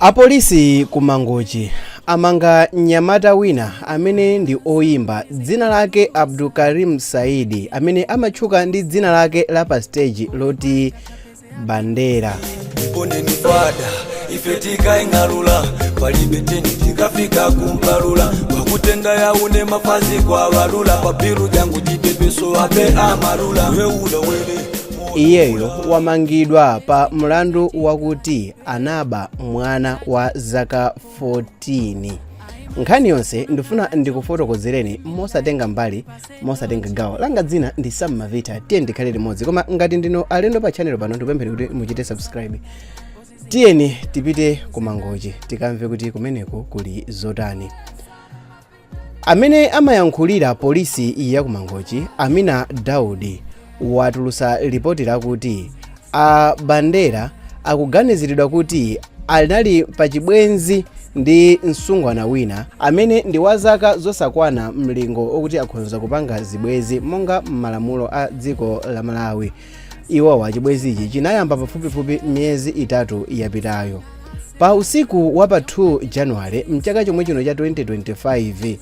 Apolisi ku Mangochi amanga mnyamata wina amene ndi oyimba dzina lake Abdulkarim Saidi, amene amatchuka ndi dzina lake la pa stage loti Bandera. Ipondeni fada, ife tikaing'alula, palibe teni tikafika kumpalula wakutenda yaune mafazi kwa walula pabiru jangu chipepeso ape amalula weula wele. Iyeyo wamangidwa pa mlandu wakuti anaba mwana wa zaka 14. Nkhani yonse ndifuna ndikufotokozereni mosatenga mbali, mosatenga gawo. Langa dzina ndi Sam Mavita. Tiye ndikhale limodzi, koma ngati ndino alendo pa channel pano, ndikupempheni kuti muchite subscribe. Tiyeni tipite ku Mangochi tikamve kuti kumeneko kuli zotani. Amene amayankhulira polisi ya ku Mangochi, Amina Daudi, watulutsa lipoti lakuti a Bandera akuganiziridwa kuti anali pachibwenzi ndi msungwana wina amene ndi wa zaka zosakwana mlingo okuti akhonza kupanga zibwenzi monga m'malamulo a dziko la Malawi. Iwowa chibwenzichi chinayamba pafupifupi miyezi 3 yapitayo. Pa usiku wa pa 2 January mchaka chomwe chino cha 2025,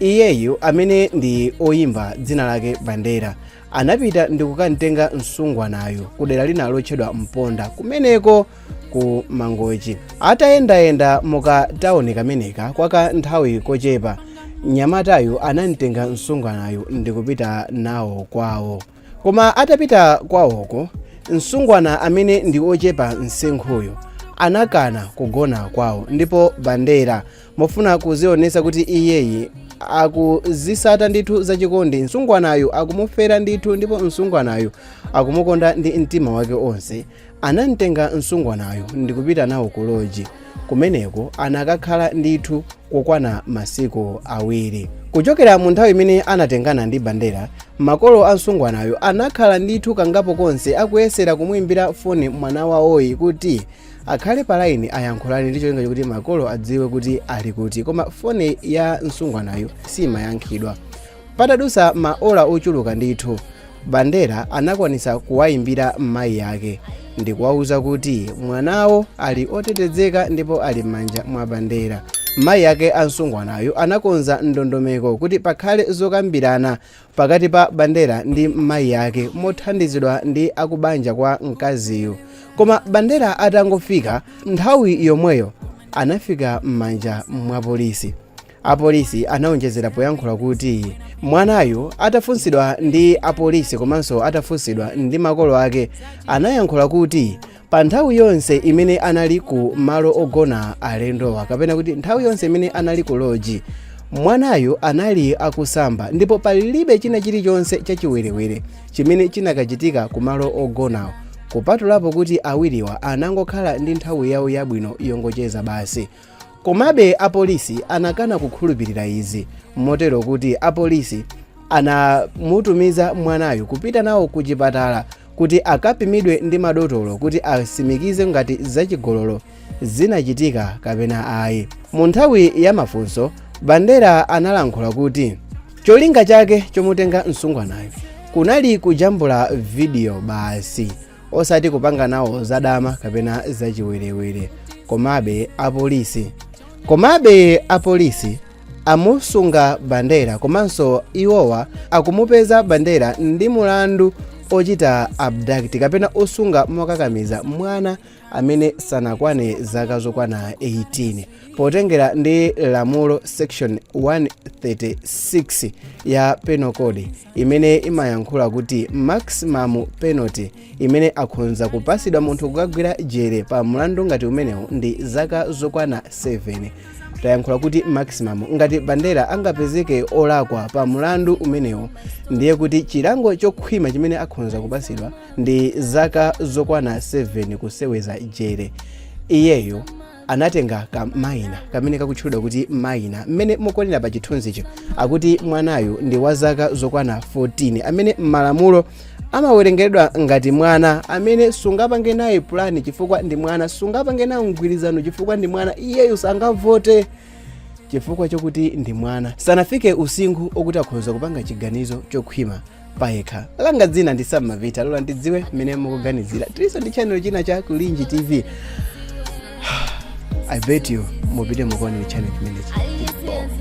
iyeyu amene ndi oyimba dzina lake Bandera anapita ndi kukamtenga msungwanayo ku dera lina lotchedwa Mponda kumeneko ku Mangochi. Atayendayenda muka tawuni kameneka kwa kanthawi kochepa, mnyamatayu anamtenga msungwanayo ndi kupita nawo kwawo. Koma atapita kwawoko, msungwana amene ndi ochepa msinkhuyo anakana kugona kwawo, ndipo Bandera mofuna kuzionetsa kuti iyeyi akuzisata ndithu zachikondi, msungwanayo akumufera ndithu ndipo msungwanayo akumukonda ndi mtima wake onse, anamtenga msungwanayo ndikupita nawo ku loji. Kumeneko anakakhala ndithu kokwana masiku 2. Kuchokera mu nthawi imene anatengana ndi Bandera, makolo a msungwanayo anakhala ndithu kangapo konse akuyesera kumuimbira foni mwana wawoyi kuti akhale pa laini ayankhulane ndi cholinga chokuti makolo adziwe kuti ali kuti, koma foni ya msungwanayo simayankhidwa. Patadusa maola ochuluka ndithu, Bandera anakwanisa kuwayimbira mayi ake ndikuwauza kuti mwanawo ali otetezeka ndipo ali m'manja mwa Bandera. Mayi ake a msungwanayo anakonza ndondomeko kuti pakhale zokambirana pakati pa Bandera ndi mayi ake mothandizidwa ndi akubanja kwa mkaziyo. Koma Bandera atangofika, nthawi yomweyo anafika m'manja mwa polisi. Apolisi anaonjezera poyankhula kuti mwanayu atafunsidwa ndi apolisi komanso atafunsidwa ndi makolo ake, anayankhula kuti pa nthawi yonse imene anali ku malo ogona alendowa, kapena kuti nthawi yonse imene anali ku loji, mwanayu anali akusamba ndipo palibe china chilichonse chachiwerewere chimene chinakachitika ku malo ogonawo, kupatulapo kuti awiriwa anangokhala ndi nthawi yawo yabwino yongocheza basi. Komabe apolisi anakana kukhulupirira izi, motero kuti apolisi anamutumiza mwanayu kupita nawo ku chipatala kuti akapimidwe ndi madotolo kuti asimikize ngati zachigololo zinachitika kapena ayi. Mu nthawi ya mafunso, Bandera analankhula kuti cholinga chake chomutenga msungwanayo kunali kujambula vidiyo basi, osati kupanga nawo zadama kapena zachiwerewere. Komabe apolisi amusunga Bandera, komanso iwowa akumupeza Bandera ndi mulandu ochita abduct kapena osunga mokakamiza mwana amene sanakwane zaka zokwana 18, potengera ndi lamulo section 136 ya Penal Code, imene imayankhula kuti maximum penalty imene akhonza kupasidwa munthu kukagwira jere pa mlandu ngati umenewu ndi zaka zokwana 7. Tayankhula kuti maximum. Ngati Bandera angapezeke olakwa pa mlandu umenewu, ndiye kuti chilango chokhwima chimene akhonza kupasidwa ndi zaka zokwana 7 kuseweza jere. Iyeyo anatenga ka minor kamene kakutchulidwa kuti minor. Mmene mukuonera pa chithunzicho, akuti mwanayu ndi wa zaka zokwana 14, amene m'malamulo amawerengedwa ngati mwana amene sungapange naye pulani chifukwa ndi mwana, sungapange naye mgwirizano chifukwa ndi mwana, iyeyo sangavote chifukwa chokuti ndi mwana, sanafike usinkhu okuti akhoza kupanga chiganizo chokhwima payekha. Langa dzina ndi Sam Mavita. Lola ndidziwe mmene mukuganizira. Tilinso ndi channel china cha Kulinji TV. I bet you mupite mukaonere channel chimenechi. Chibobo.